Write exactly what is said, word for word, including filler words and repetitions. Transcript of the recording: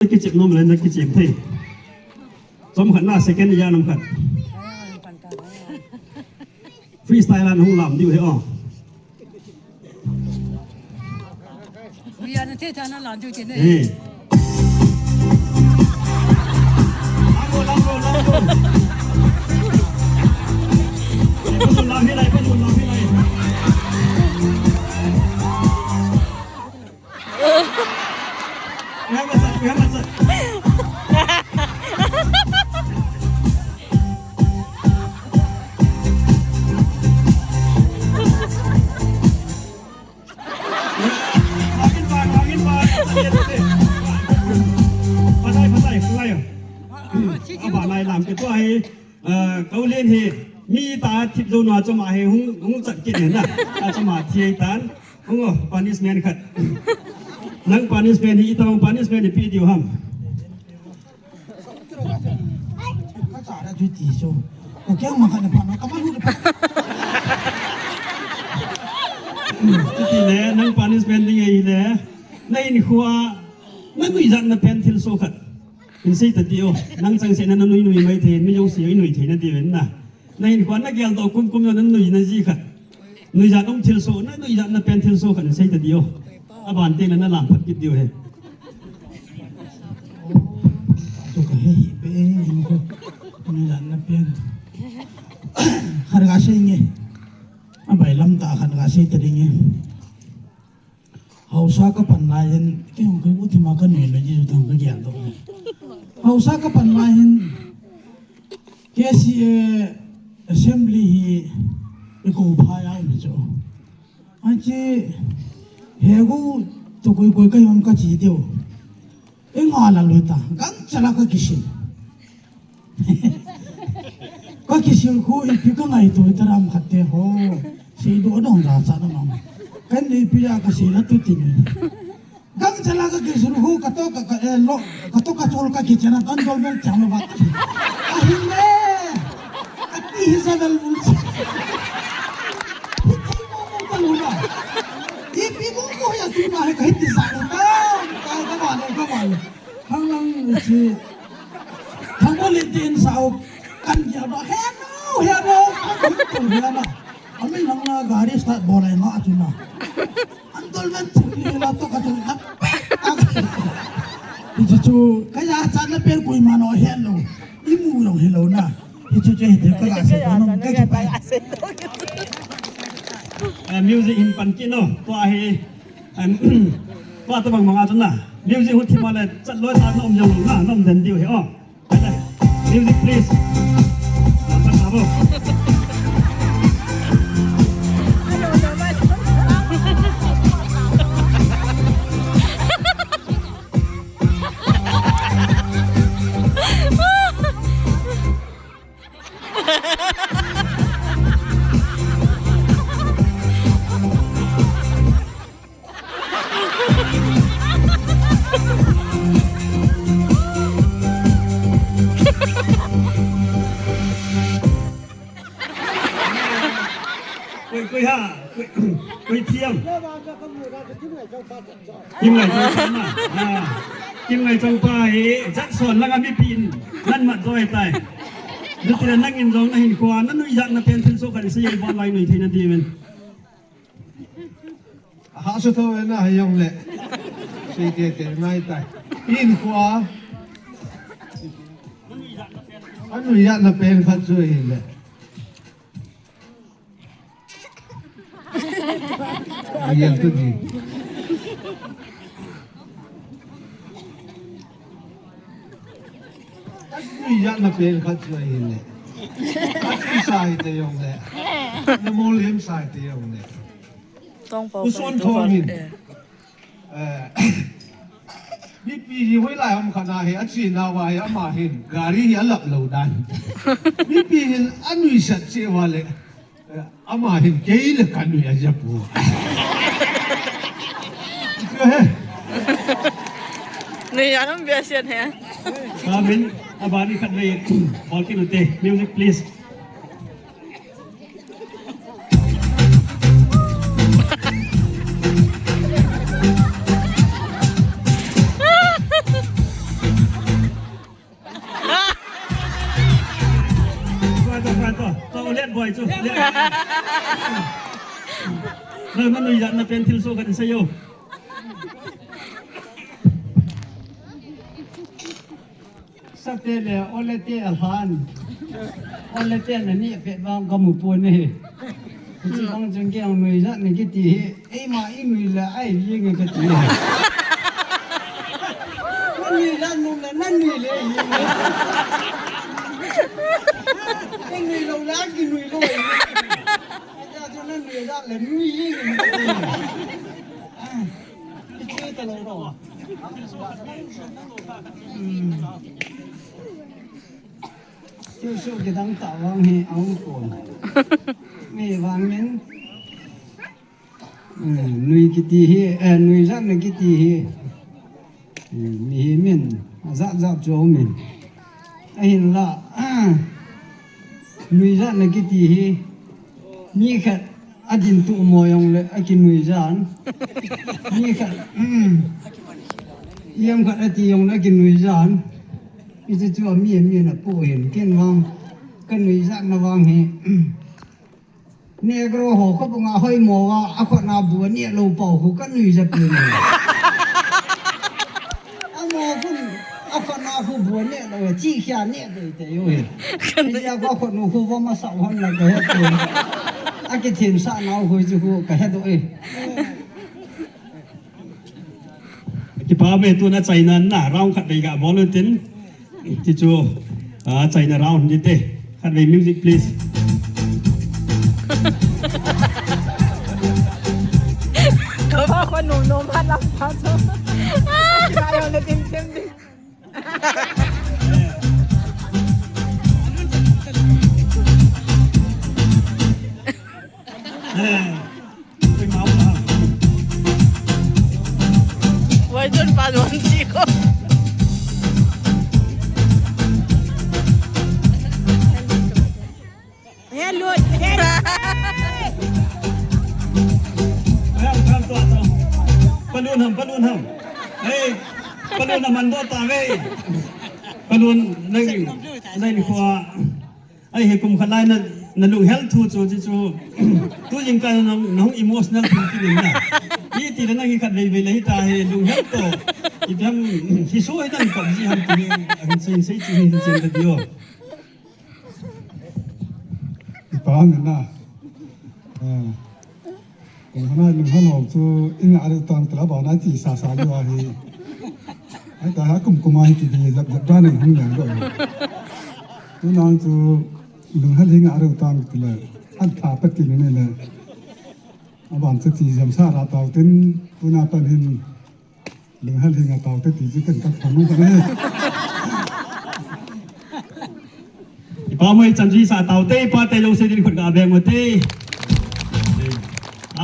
Kichep nom le na kichep thei. Chom khat na second ya nom khat. Freestyle an hung lam diu he o. Ui, ana thei tha na lam diu ti ne. Eh. Lam go, lam go, lam go. Pasu lam hi lai, pasu lam hi lai. Phatai, phatai, phatai. Aba lai lam ke tua hi. Ah, Kaulen hi mi ta thip jou na choma hi hung, hung chat kit na. A choma thi tan. Hung o, punishment khat. Nang punishment hi, itobang punishment hi pe diu ham. Ka cha ra ju ti so. Ko kya ma khat na pha na, ka ma lu na pha. Ti le, nang punishment ding ahi le. Na in khua, na nuijat na pen thil so khat. Hin sei ta diu, nang changseh na na nui nui mai thei, mi jouse i nui thei na diu na. Na hin khua na gel doh kum kum na nui na ji khat. Nuijat um thil so, na nuijat na pen thil so khat hin sei ta diu. Aban te na na lam phat kit diu he. Tu ka he hi pe hin ko. Nuijat na pen. Khat ka sei nge. Abai lam ta khat ka sei ta ding nge. Hausa ka pan lai hin, kei hung kei u thima ka nui nui ji thang ka gel doh. Hausa ka pan lai hin, K C A assembly hi, i ko pha ya um chu. Anchi, he gu, to koi koi ka yom ka chi diu. I nga la lui ta, gangcha la ka kisil. Ka kisil khu ipi ka ngaito ta ram khat te ho. Seidoh dong jachat na ma. Kan nei pi a ka sei la tu tin. Gangcha la ka kisil khu ka to ka, ka, eh, lo, ka to ka chol ka kichen a tan dol bel chang lo ba. Ahi le. Ati hi sa bel bul. Ipi mo mo ya tu na he ka hiti sa ta. Ka, ka ba le, ka ba le. Hang lang si Thangbolin tin sao kan gel ba, "Hello, hello," kan tum hia na. Amin lang na gari start bol ai nga chu na. An tol men chu ni la to ka chu na. Hichu chu, ka ya cha na pen kui ma no hello. I mu no hello na. Hichu chu hi te ka la se no, ka ki pai. Eh, music hin pan kit no. Tua hi. Em, pa tabang manga chu na. Music hu thima le, chat loi ta nom jong na, nom den diu he o. Music, please. Lam pan ma bo. Koi, koi ha, koi, koi thiam. Kim Ngai Chongpa na. Ah. Kim Ngai Chongpa hi, Jackson langa mipin, nan mat doi tai. Dutira nangin jong na hin khua, na nuijat na pen thil so khat sei ei bon lai nui thei na diu vin. Hahsa tho na ha jong le. Sei te te ngai tai. In khua. Anuijat na pen khat chu hi le. Ayan tu di. Anuijat na pen khat chu ahi le. Ati sa hi te jong le. Na mol hem sa hi te jong le. Tong pau. U Son Thon hin. Eh. Eh, mipi hi hoilai ham khat na hi, a chi na va hi, ama hin, gari hi a lap lo dan. Mipi hin a nuisat che va le, eh, ama hin kei le ka nui a ja pu. Nui a nam bia sian he. Amin, a bani khat le, bol kit u te, music please. Boi chu. Nang na nuijatna pen thilsoh khat sei o. Sate le olete alhan. Olete na ni pet vang kamu pon e. Hiche vang chun kei nuijatna kiti hi. Eima inui le ai jing e kati. Nanui le num le nanui le jing e. Inui lou le kinui lou e. Acha chu nanui le le nui jing e. Iche ta lou ro. Hmm. Thilsoh kidang tah vang hi aum pon. Ahivangin, eh, nui kiti hi, eh, nuijatna kiti hi, eh, mihem in ajat jat chu aumin. Ahinla, ah, nuijatna kiti hi, mi khat adin tuh mo jongle akinuijan. Mi khat, um, ijem khat ati jongle akinuijan. Hiche chu ami, ami napu hin. Ken vang, kanuijatna vang hi. Negro ho khopbunga hoimo a, akhut na bu aneh lou pau khu kanuija pen. Amo khun, akhut na khu bu aneh lou, chi khia neh dei te u hi. Hiche a khu akhut nu khu va masa hon la kahe pen. Akithemsah nau khu chu khu kahe doh e. Kipa me tuna chaina na round khat vei gabol utin. Ti chu, ah, chaina round ni te. Khat vei music please. Kapa ko nung nung pha lam pha chu. Kaya na tin tin din. Wai don pa don chi ko. Hello, hello. Balloon ham, balloon ham. Hey, balloon ham an do ta ve. Balloon nai, nai ni ko. Ahi, kum khat lai na, na lunghel thu chu, chu, chu. Tu jingkah na, na hung emotional thu ti na. Iti le nang hi khat vei vei le hita hi lunghel to. Ipi ham, hi so hi nang kop ji ham ti hi, hin sei, sei chi hin chen ta dio. Ipa na na. Ah. Kum khat na lunghel ho chu i ngah diu tam tala ba na ti sa sa diu ahi. Ai ta ha kum kum a hi ti di lap lap da nei hung yang do. Tuna chu lunghel hi ngah diu tam tala. An tha pa ti ni le. Aban chu ti jam sa ra tau tin tuna pan hin. Lunghel hi ngah tau te ti chu ken ka phang u ka ne. Ipa moi chan ji sa tau te, ipa te lo se din khut ga beng mo te.